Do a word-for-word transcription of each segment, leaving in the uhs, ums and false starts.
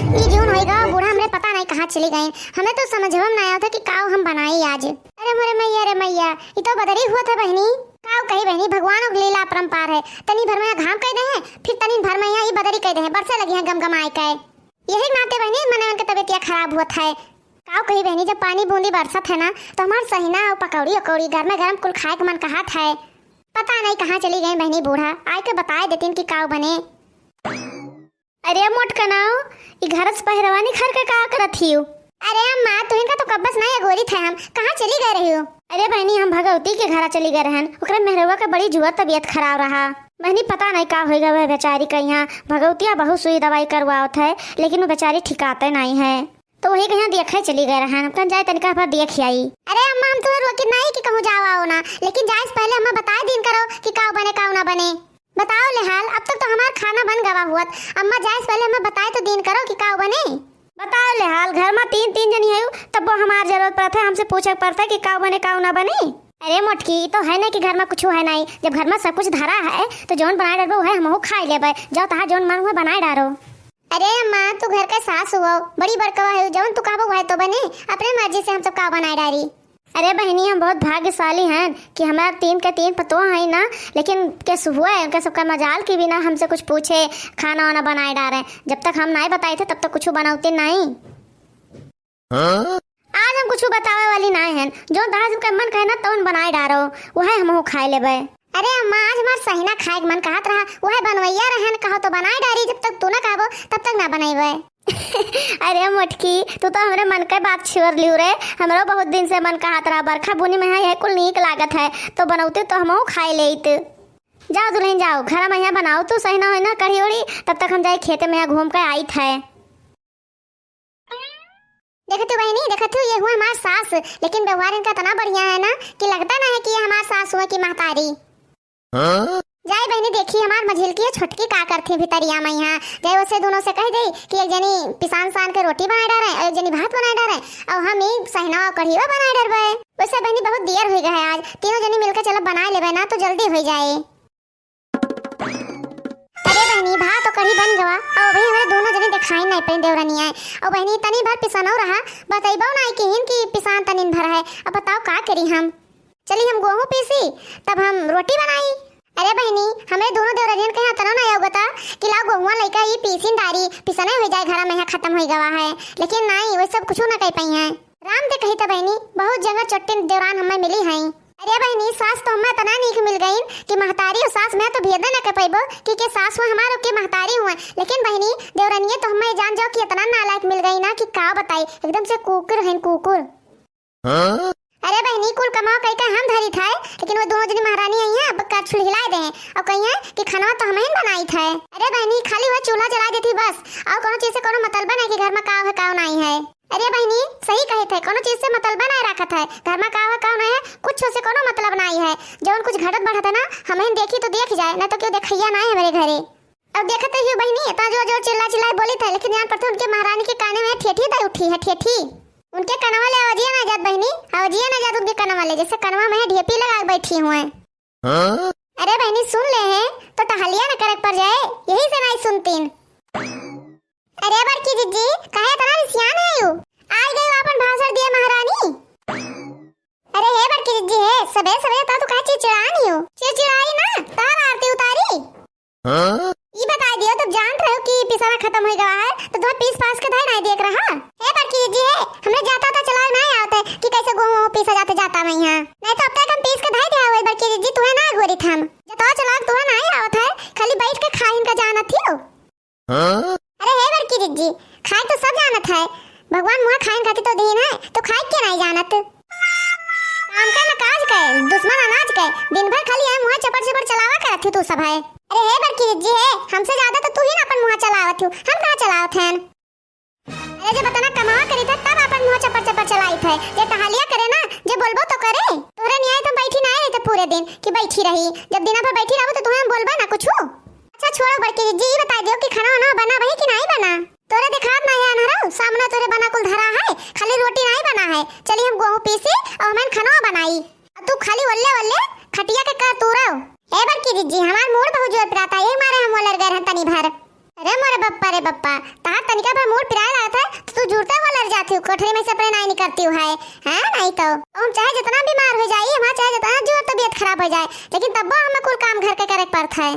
ई जौन होइगा बूढ़ा, हमरे पता नाहीं कहाँ चली गईं। हमें तो समझवा में नाहीं आवत है कि काव हम बनाई आज। अरे मोरे मैया रे मैया, ई तो बदरी हुवत है बहिनी। काव कही बहिनी, भगवान क लीला अपरंपार है। तनी भर में यहाँ घाम कइ देहें, फिर तनी भर में यहाँ ई बदरी कइ देहें, बरसे लगिहैं गमगमाए के। यही नाते बहिनी मनवन के तबियतिया खराब हुवत है। काव कही बहिनी, जब पानी बूंदी बरसत है ना, तो हमार सहिना अउर पकौड़ी उकौड़ी गरमे गरम कुल खाए के मन कहत है। पता नाहीं कहाँ चली गईं बहिनी बूढ़ा, आइके बताए देतीं कि काव बने। अरे मोटकनाओ, ई घर से पहिरवा निखर के का करत हियो? अरे अम्मा, तुहिन का तो कब्बस नाहीं अगोरित है हम, कहाँ चली गए रहियो? अरे बहिनी, हम भगवती के घरा चली गए रहन, ओकरे मेहरवा के बड़ी जुआ तबियत खराब रहा। बहिनी, पता नाहीं का होइगा वह बेचारी का यहाँ। भगवतिया बहुत सुई दवाई करवावत है, लेकिन वो बेचारी ठिकाते नाहीं है। तो वही कहाँ देखे चली गए रहन, हम कहन जाए तनिका भर देख आई। अरे अम्मा, हम तुहे रोकित नाहीं कि कहूँ जावा आओ ना, लेकिन जाए से पहले हमें बताए दीन करो कि काव बने काव ना बने। बताओ ले हाल, अब तक तो हमार खाना बन गवा हुवत। अम्मा जाए से पहले हमें बताए तो दीन करो कि काव बने। बताओ ले हाल, घर में तीन तीन जनी है, तब वो हमार जरूरत पड़त है, हमसे पूछे पड़त है कि काव बने काव ना बने। अरे मोटकी, ई तो है ना कि घर में कुछ है नाहीं। जब घर में सब कुछ धरा है तो जौन बनाए डरबो वह हमहू खाए लेबे। जाओ, तहार जौन मन हुए बनाए डारो। अरे अम्मा, तू घर के सास हुआ, बड़ी बड़कवा है, जौन तू कहबो वह तो बने। अपने मर्जी से हम सब का बनाए डारी। अरे बहिनी, हम बहुत भाग्यशाली हैं कि हमार तीन के तीन पतोह हैं ना, लेकिन के हुआ है उनके सबका मजाल की बिना हमसे कुछ पूछे खाना वाना बनाए डारे। जब तक हम नाहीं बताए थे तब तक कुछ बनाते नाहीं। हाँ? आज हम कुछ बतावे वाली नाहीं हैं, जौन तहार सबके मन कहे ना तौन बनाए डारो, वह हमहू खाए लेबे। अरे अम्मा, आज हमार सहिना खाए के मन कहत रहा, वह बनवैया रहन, कहो तो बनाए डारी, जब तक तू ना कहबो तब तक ना बनैबे। अरे मोटकी, तू तो हमरे मन के बात छिवर लियो रे। हमरो बहुत दिन से मन कहत रहा, बरखा बुनी में यहाँ यह कुल नीक लागत है, तो बनौती तो हमहू खाए लेइत। जाओ दुल्हन जाओ, घर में यहाँ बनाओ तू सहिना होइना कढ़ी उढ़ी, तब तक हम जाए खेते में यहाँ घूम के आइत है। देखत हू बहिनी, देखत हू, ये हुए हमार सास, लेकिन व्यवहार इनका इतना बढ़िया है ना कि लगता ना है कि ये हमार सास हुए कि महतारी। हाँ? जाए बहिनी, देखी हमार मझिलकी है छोटकी का करती भितरिया में यहाँ। जाए उसे दोनों से कह दे कि एक जनी पिसान सान के रोटी बनाए डारे, एक जनी भात बनाए डारे, और हम ही सहिना कढ़ीवा बनाए डरबे। वैसे बहिनी बहुत देर हो गया है, आज तीनों जनी मिलकर चलब बनाए लेबे ना तो जल्दी हो जाए। अरे बहिनी, भात तो कढ़ी बन गवा, और अभी हमारे दोनों जने दिखाई नहीं पड़ी देवरनिया। और बहिनी, तनी भर पिसनो रहा, बतैबो नहीं किहिन कि पिसान तनिन भर है। अब बताओ का करी हम? चली हम गोहूँ पीसी, तब हम रोटी बनाई। अरे बहिनी, हमरे दोनों देवरनियन के यहाँ तना नहीं होगता कि लाओ गोहुआ लइका ई पीसिन डारी, पिसने हो जाए, घर में यहाँ खत्म हो गवा है। लेकिन नहीं, वो सब कुछ ना कह पाई हैं। राम दे कही त बहिनी, बहुत जगह चट्टिन देवरान हमें मिली हैं। अरे बहिनी, सास तो हमें इतना नीक मिल गईन कि महतारी और सास में तो भेदे न कर पैबो कि के सास हुआ हमारो के महतारी हुआ। लेकिन बहिनी, देवरनिये तो हमें जान जाओ कि इतना नालायक मिल गई ना कि का बताई, एकदम से कुकुर हैं कुकुर। हाँ? अरे बहिनी, कुल कमाओ कई का हम धरी थाए, लेकिन वो दोनों जनी महारानी आई हैं, अब का छुल हिलाए दे हैं और कही हैं कि खाना तो हम ही बनाई थाए। अरे बहिनी, खाली वह चूल्हा जला देती बस, और कोनो चीज से कोनो मतलब नहीं कि घर में का है का नहीं है। अरे बहिनी, सही कहे थे, कोनो चीज से मतलबा नहीं रखत है, घर में का है का नहीं है, कुछ से कोनो मतलब नहीं है। जौन कुछ घटत बढ़त है ना, हमें देखी तो देख जाए, ना तो क्यों देखैया नहीं है मेरे घरे। अब देखत ही बहिनी, इतना जोर जोर चिल्ला चिल्ला बोली थे, लेकिन जान पड़ते उनके महारानी के काने में ठेठी दे उठी है, ठेठी। उनके कनवा ले आवाजिया ना जात बहिनी, आवाजिया ना जात उनके कनवा ले, जैसे कनवा में ढेपी लगा के बैठी हुए। हाँ? अरे बहिनी, सुन ले हैं तो टहलिया न करे पर जाए, यही से नहीं सुनतीन। अरे बड़की जिज्जी, काहे इतना रिसियान है यू? आई गई आपन भाषण दिए महारानी। अरे हे बड़की जिज्जी है, सबे सबे ता तू काहे चिड़चिड़ान ही हो? चिड़चिड़ाई ना, तार आरती उतारी। हाँ? ई बताई दियो, तब जानत रहो कि पिसाना खत्म हो गवा है, तो तुम्हें पीस पास के धाई नहीं देख रहा। हे बड़की जिज्जी है, हमने जाता तो चलावे नहीं आवत है कि कैसे गोहूँ पीसा जाते जाता में यहाँ। नहीं तो अब तक हम पीस के धाई दिया हुए बड़की जिज्जी, तुम्हें ना गोरी था हम। जतवा चलावे तुम्हें नहीं आवत है, खाली बैठ के खाहिन का जानत ही हो। हाँ? अरे हे बड़की जिज्जी, खाए तो सब जानत है, भगवान मुहा खाए खातिर तो दीन है, तो खाए के नहीं जानत? काम का न काज के, दुश्मन अनाज के, दिन भर खाली है मुहा चपर चपर चलावा करत हो तू सब है। अरे हे बड़की जिज्जी है, हमसे ज्यादा तो तू ही ना अपन मुहा चलावत हो, हम कहाँ चलावत हैं? अरे जब इतना कमावा करी था तब अपन मुहा चपर चपर चलाई थे, जे टहलिया करे ना, जे बोलबो तो करे। तोहरे नियाय तो बैठी ना रही थे पूरे दिन कि बैठी रही, जब दिना भर बैठी रहो तो तुम्हें हम बोलबा ना कुछ। अच्छा छोड़ो बड़की जिज्जी, ई बताई दियो कि खाना वाना बना भाई कि नहीं बना? तोरे देखात नहीं है अनहरो, सामने तोरे बना कुल धरा है, खाली रोटी नहीं बना है। चली हम गोहूँ पीसी और हमें खाना बनाई। और तू खाली वल्ले वल्ले खटिया के कर तू रहो। ए बड़की जिज्जी, हमार मूड बहुत जोर पिराता, यही मारे हम वलर गए हैं तनी भर। अरे मोरे बप्पा रे बप्पा, तहार तनिका भर मूड़ पिराए लागत है, तो तू जुरते वाला रह जाती हो, कोठरी में से अपने नाई निकलती हो है, हैं? नहीं तो हम चाहे जितना बीमार हो जाई, हमार चाहे जितना जोर तबीयत खराब हो जाए, लेकिन तब्बो हमें कुल काम घर के करे के पड़त है।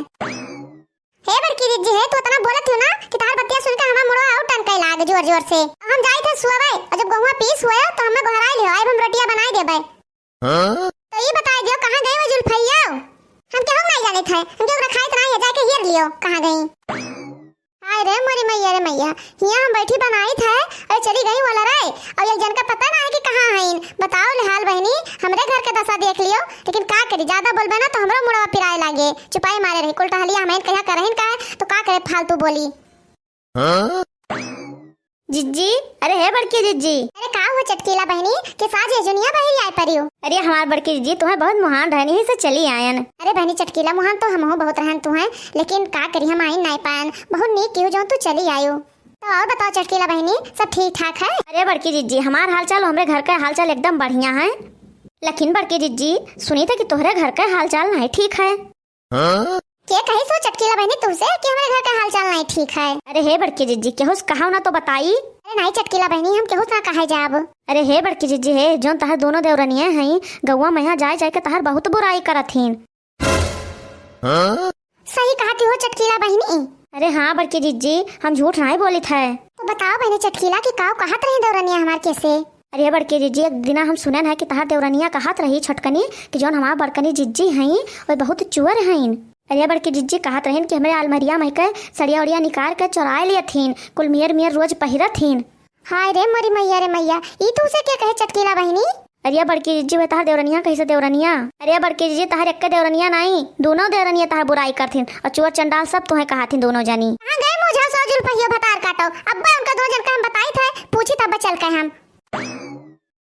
हे बड़की जिज्जी, हे तू इतना बोलत हो ना कि तहार बतिया सुन के हमार मुड़वा और टनके लाग जोर जोर से। अब हम जाई थे सुअवे, और जब गहुआ पीस हुए तो हमें गोहराई लियो, आइब हम रोटिया बनाई देबे। हाँ? तो ई बताई दियो, कहाँ गई वो जुल्फैया? हम केहू नहीं जाने थे, हम केहू रखाई तो नहीं है, जाके हेर लियो कहाँ गई। हाय रे मोरी मैया रे मैया, हियाँ हम बैठी बनाई थे और चली गई वाला रे, और एक जन का पता ना है कि कहाँ हईन। बताओ ले हाल बहनी, हमरे घर के दशा देख लियो, लेकिन का करी, ज्यादा बोलबे ना तो हमरो मुड़वा पिराए लागे। चुपाई मारे रही, कुल टहलिया हमें कहिया करहिन का है, तो का करे फालतू बोली। हाँ? जिज्जी, अरे हे बड़की जिज्जी। अरे का हुआ चटकीला बहनी, के साज है जुनिया बहरी आए परियो? अरे हमार बड़की जिज्जी, तुम्हें बहुत मुहान रहनी है से चली आयन। अरे बहनी चटकीला, मुहान तो हमहू बहुत रहन तू हैं, लेकिन का करी हम आइन नाई पायन, बहुत नीक किहू जौन तू चली आयो। तो और बताओ चटकीला बहनी, सब ठीक ठाक है? अरे बड़की जिज्जी, हमार हालचाल, हमरे घर का हालचाल एकदम बढ़िया है। लेकिन बड़की जिज्जी, सुनी थे कि तोहरे घर का हालचाल नहीं ठीक है। हाँ? के कही सो चटकीला बहनी तुमसे कि हमारे घर का हालचाल नहीं ठीक है? अरे हे बड़की जिज्जी, केहू से कहाओ ना तो बताई। अरे नहीं चटकीला बहनी, हम केहू से ना कहे जाब। अरे हे बड़की जिज्जी हे, जौन तहार दोनों देवरनिया हई, गौवा में यहाँ जाए जाए के तहार बहुत बुराई करत हीन। हाँ? सही कहती हो चटकीला बहनी। अरे हाँ बड़की जिज्जी, हम झूठ नहीं बोलित है। तो बताओ बहनी चटकीला कि काव कहत रही देवरनिया हमार कैसे? अरे बड़की जिज्जी, एक दिना हम सुनन है कि तहार देवरनिया कहत रही छोटकनी कि जौन हमार बड़कनी जिज्जी हईं, वे बहुत चुअर हईन। अरे बड़की जिज्जी कहत रहीन कि हमरे अलमरिया में के सड़िया उड़िया निकाल के चोराए लियत हीन, कुल मियर मियर रोज पहिरत हीन। हाय रे मोरी मैया रे मैया, ई तू से के कहे चटकीला बहनी? अरे बड़की जिज्जी, वे तहार देवरनिया कैसे देवरनिया? अरे बड़की जिज्जी, तहार एक्के देवरनिया नाई, दोनों देवरनिया तहार बुराई करथिन और चोर चंडाल सब तुहें कहथिन दोनों जनी। कहाँ गए मुझे सौ जुल्फहियो भतार काटो? अब्बा उनका दो जन का हम बताई थे, पूछी तब चल के हम।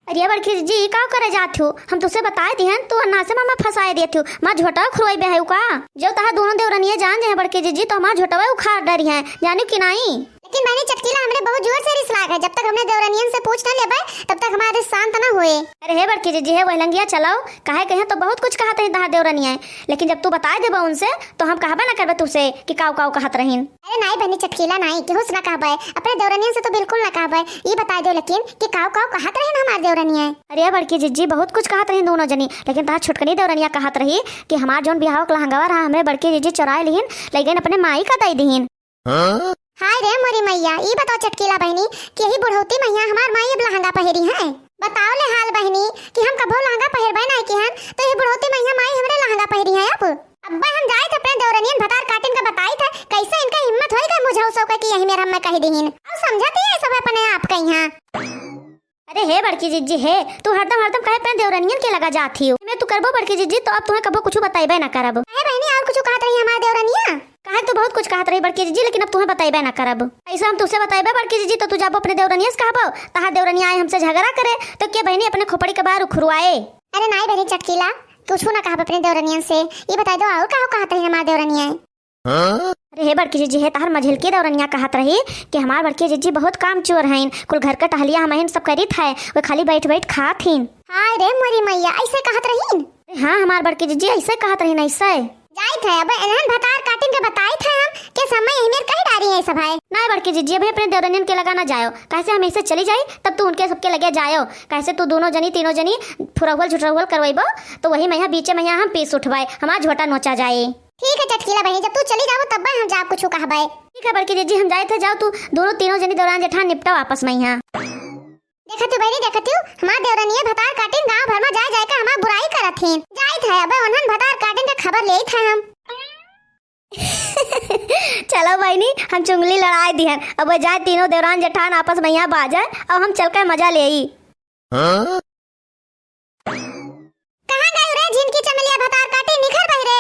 अरे बड़की जिज्जी, ई का करे जात हो? हम तुसे बताए दिहन, तू अन्ना से मामा फंसाए देत हो। माँ झोटा खुरवाई बे है का? जो तहार दोनों देवरनिया जान जाए बड़की जिज्जी, तो हमार झोटवा उखाड़ डरी है, जानू कि नाई? लेकिन बहनी चटकीला, हमरे बहुत जोर से रिस लाग है। जब तक हमने देवरनियन से पूछ न लेबे, तब तक हमार रिस शांत न होए। अरे हे बड़की जिज्जी, हे वहलंगिया चलाओ, काहे कहे तो बहुत कुछ कहत रही तहार देवरनिया, लेकिन जब तू बताए देबे उनसे, तो हम कहबे न करबे तुसे कि काव काव कहत रहीन। अरे नाई बहनी चटकीला नाई, केहू से ना कहबे, अपने देवरनियन से तो बिल्कुल ना कहबे। ई बताए दो लेकिन कि काव काव कहत रहीन हमार देवरनिया। अरे बड़की जिज्जी, बहुत कुछ कहत रहीन दोनों जनी, लेकिन तहार छोटकनी देवरनिया कहत रही कि हमार जौन बियाह के लहंगवा रहा, हमरे बड़की जिज्जी चोराए लिहिन, ले गईन अपने माई का दे दिहिन। हाँ? हाय रे मोरी मैया, ई बताओ चटकीला बहनी कि यही बुढ़ौती मैया हमार माई अब लहंगा पहिरी है? बताओ ले हाल बहनी कि हम कभो लहंगा पहिरबे नाई किहन, तो यही बुढ़ौती मैया माई हमरे लहंगा पहिरी है अब। अब्बा हम जाइत अपने देवरनियन भतार काटिन का बताइत है, कैसे इनका हिम्मत होई गई मुझे उसका कि यही मेर हमें कही दिहिन। अब समझती है सब अपने आप का यहाँ। अरे हे बड़की जिज्जी हे, तू हरदम हरदम काहे अपने देवरनियन के लगा जात ही हो? मैं तू करबो बड़की जिज्जी तो अब तुम्हें कबो कुछ बताइबे ना करब। अरे बहनी और कुछ कहत रही हमार देवरनिया? काहे तू बहुत कुछ कहत रही बड़की जिज्जी, लेकिन अब तुम्हें बताइबे ना करब। ऐसा हम तुसे बताइबे बड़की जिज्जी तो तू जाबो अपने देवरनिया से कहबो, तहार देवरनिया आए हमसे झगड़ा करे तो के बहनी अपने खोपड़ी के बाहर उखरुआए। अरे नाई बहनी चटकीला, कुछ ना कहब अपने देवरनियन से। ये बताई दो और का कहत रही हमार देवरनिया? हाँ? अरे हे बड़की जिज्जी हे, तहार मझिलकी देवरनिया कहत रही कि हमार बड़की जिज्जी बहुत काम चोर हईन, कुल घर के टहलिया हमहिन सब करीत है, वे खाली बैठ बैठ खात हीन। हाय रे मोरी मैया, ऐसे कहत रहीन? अरे हाँ, हमार बड़की जिज्जी ऐसे कहत रहीन, ऐसे। जाइत है, अब एनहन भतार काटिन के बताइत है हम, के समय यही मेर कही डारी है सब है। नाई बड़की जिज्जी, अभी अपने देवरनियन के लगा ना जायो, कैसे हम ऐसे चली जाई, तब तू उनके सबके लगे जायो, कैसे तू दोनों जनी तीनों जनी फुरहुअल झुटरहुअल करवैबो, तो वही मैया बीचे मैया हम पीस उठबाए, हमार झोटा नोचा जाए। ठीक है चटकीला बहनी, जब तू चली जाबो तब हम जाब कुछ कहबे। ठीक है बड़की जिज्जी, हम जाइत है, जाओ तू दोनों तीनों जनी देवरान जेठान निपटाओ आपस में यहाँ। देखत हूँ बहनी, देखत हूँ, हमार देवरनिया भतार काटिन गाँव भर में जाए जाए के हमार बुराई करत हीन। जाइत है, अबे उन्हन भतार काटिन के खबर लेइत है हम। चलो बहनी, हम चुंगली लड़ाई दिहन, अब जाए तीनों देवरान जेठान आपस में यहाँ बाजे और हम चल के मजा लेई। हाँ? कहाँ गए रे झिनकी चमेलिया भतार काटी निखर बहिरे?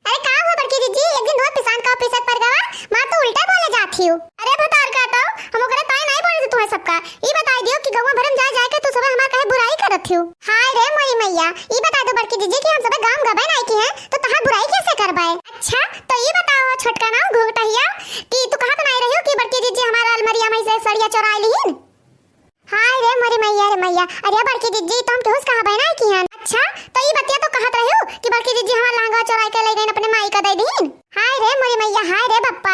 अरे का हो बड़की जिज्जी, एक दिन धोत पिसान का पिसत पर गवा, मार तो उल्टा बोले जात हियो। अरे भतार काटो, हम ओकरे ताई नहीं बोले थे तुम्हें सबका। ई बताई दियो कि गौवा भरम जाए जाए के तू सबे हमार काहे बुराई करत हियो? हाय रे मोरी मैया, ई बताई दो बड़की जिज्जी कि हम सबे गांव गबे नहीं की हैं, तो तहार बुराई कैसे करबे? अच्छा, तो ई बताओ छोटका नाऊ घुंघटहिया कि तू कहत नहीं रहियो कि बड़की जिज्जी हमार अलमरिया में से सड़िया चोराई लिहिन? हाय रे मोरी मैया रे मैया, अरे बड़की जिज्जी, तो हम केहू से कहबे ना किहन। अच्छा, तो ई बतिया तो कहत रहियो कि बड़की जिज्जी हमार लहंगा चोराई के ले गईन अपने माई का दे दीन। हाय रे मोरी मैया, हाय रे बप्पा,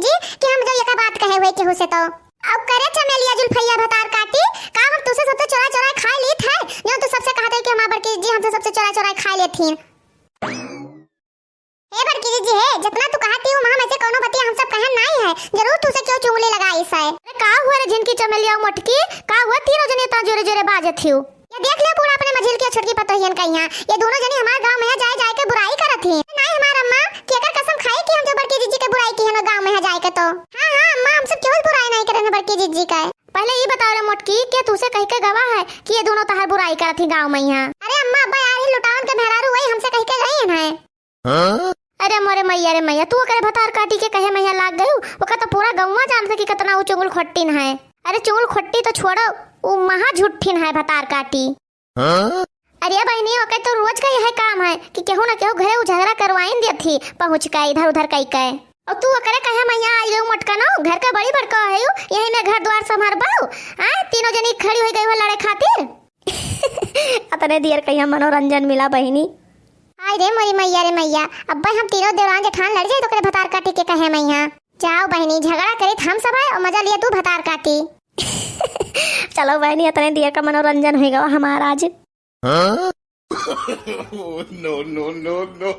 जी कि हम जो एका बात कहे हुए केहू से तो। अब करे चमेलिया जुल्फैया भतार काटी, का हम तुसे सबसे चोरा चोरा खाए लेत है? जो तू सबसे कहत है कि हमार बड़की जी हमसे सबसे चोरा चोरा खाए लेथिन। हे बड़की जीजी हे, जितना तू कहत ही, वहाँ में से कौनो बतिया हम सब कहन नाई है। जरूर तू से क्यों चुंगली लगाइस है। अरे का हुआ रे झिनकी चमेलिया मोटकी, का हुआ तीनों जने इतना जोरे जोरे बाजत हियो? ये देख लियो पूरा अपने मझिल के छोटकी पतोहियन का यहाँ। ये दोनों जनी हमार गाँव में है जाए जाए के बुराई करत ही। नाई हमार अम्मा, केकर कसम खाई कि हम जो बड़की जीजी के बुराई की है ना गाँव में है जाए के तो। हाँ, हाँ, अम्मा, हम सब केहू बुराई नाई करे ना बड़की जीजी का। पहले ई बताओ रे मोटकी, के तुसे कह के गवा है कि ये दोनों तहार बुराई करत ही गाँव में यहाँ? अरे अम्मा, अब्बा यार, ही लुटावन के मेहरारू वही हमसे कह के गई है ना। हाँ? अरे मोरे मैया रे मैया, तू ओकरे भतार काटी के कहे मैया लाग गयू? ओका तो पूरा गौवा जानत है कि कितना ऊ चुंगल खोट्टिन है। अरे चुंगल खोट्टी तो छोड़ो, ऊ महा झुट्ठिन है भतार काटी। हाँ? अरे बहिनी, ओके तो रोज का यह काम है कि केहू ना केहू घरे ऊ झगड़ा करवाइन देत ही पहुँच के इधर उधर कई के। और तू ओकरे कहे मैया आई गयू मोटका ना, घर का बड़ी बड़का है यू, यही में घर द्वार संभार बाऊ। आए तीनों जनी खड़ी हो गई हो लड़े खातिर। अतने देर कहिया मनोरंजन मिला बहिनी। हाय रे मोरी मैया रे मैया, अब्बे हम तीनों देवरान जेठान लड़ जाए तो ओकरे भतार काटी के कहे मैया। जाओ बहिनी, झगड़ा करित हम सब है और मजा लिया तू भतार काटी। चलो बहिनी, अतने देर का मनोरंजन हो गवा हमार आज। हाँ? No, no, no, no।